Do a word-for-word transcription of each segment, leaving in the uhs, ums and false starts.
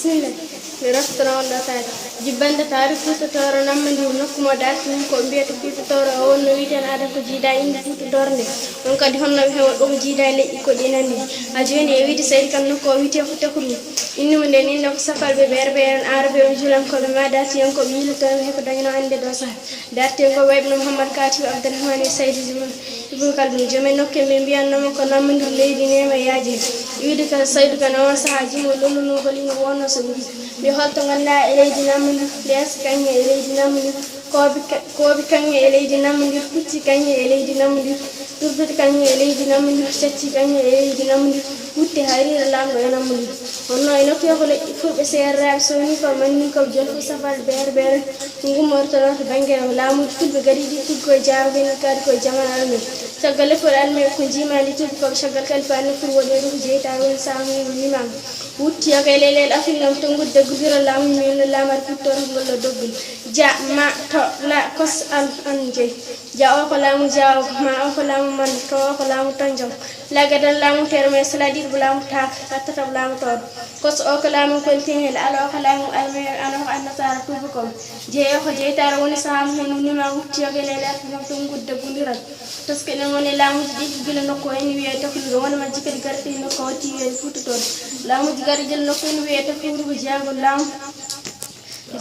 Bismillah. Mi raftoran on ɗo taari. Jibbande taari Fuuta Tooro namma ndu nokku mo darti mum ko mbiyata Fuuta Tooro o wonno wiiten aada ko jiida inde Fuuta Tooro nde. On kadi honno ɓe hewa ɗum jiida e leƴƴi koɗi nandi. A jooni e wiide Saydi Kan nokku o wiite ko Tekuru. Innumo nden inde ko Safalɓe Berbere en Arabe on julankooɓe ma darti en ko ɓe yiilotooɓe he ko dañno ande ɗo saha. Darten ko wayɓe no Muhammad Katibu Abdurrahman e Saydi Zuma. Ibn Khaldun, joom en nokkee ɓe mbiyanno mo ko nammondir leydi neema yaaji. Wiide ka Saydu Kan on sahaa jimo lolluno holi no wonno so wiide. Mbi holto nganndaa e leydi nammondir, lees kañe e leydi nammondir, koobi ka-, koobi kañe e leydi nammondir, pucci kañe e leydi nammondir, turbiti kañe e leydi nammondir, cacci kañe e leydi nammondir, wutte hariira laamɗo e nammondir. Honno e nokkee ko leƴƴi fulɓe seereraaɓe sowni ko manni ko jolfu safal berbere. Ngummortoro to bannge laamuuji fulɓe gadiiɗi, tuggi koye jaawgel kadi koye jaman almen. Caggal lefol almen ko njiimaandi tuggi ko caggal kalifaani nofuru woɗeeru ko jeytaare woni saamuyiiru limaama. Wutti yo kay leylel Afrik ngam tonngude daggudiral laamu men no laamaade kuttoro ngol ɗo doggol. Ja, ma, to, la, kos, al, an, jey. Ja o ko laamu jaawoowo, ma o ko laamu mannde, to o ko laamu tonjam. Laggadal laamu terme, saladiiɗo ko laamu taaka, tattata ko laamu toodo. Kos o ko laamu koltingel, al o ko laamu almeeri, an o ko annasaara tuubakooɓe. Jeeyo ko jeytaare woni sahaa mo heen woni ma wutti yo geleele arti ngam to ngudda bundiral. Toske ɗen woni laamuuji ɗi gila nokku en wiyee taflude woni majji kadi garti nokku o tiwee fuutotoon. Laamuuji garti gila nokku en wiyee taflude ko jeyaangol laamu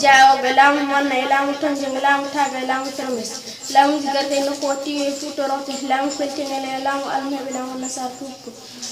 jaawooɓe, laamu manna e laamu tonjang, laamu taaga e laamu termes. Laamuuji garti e nokku o tiwee fuutoroote, laamu koltingel e laamu almeeri, laamu annasaara tuubakooɓe.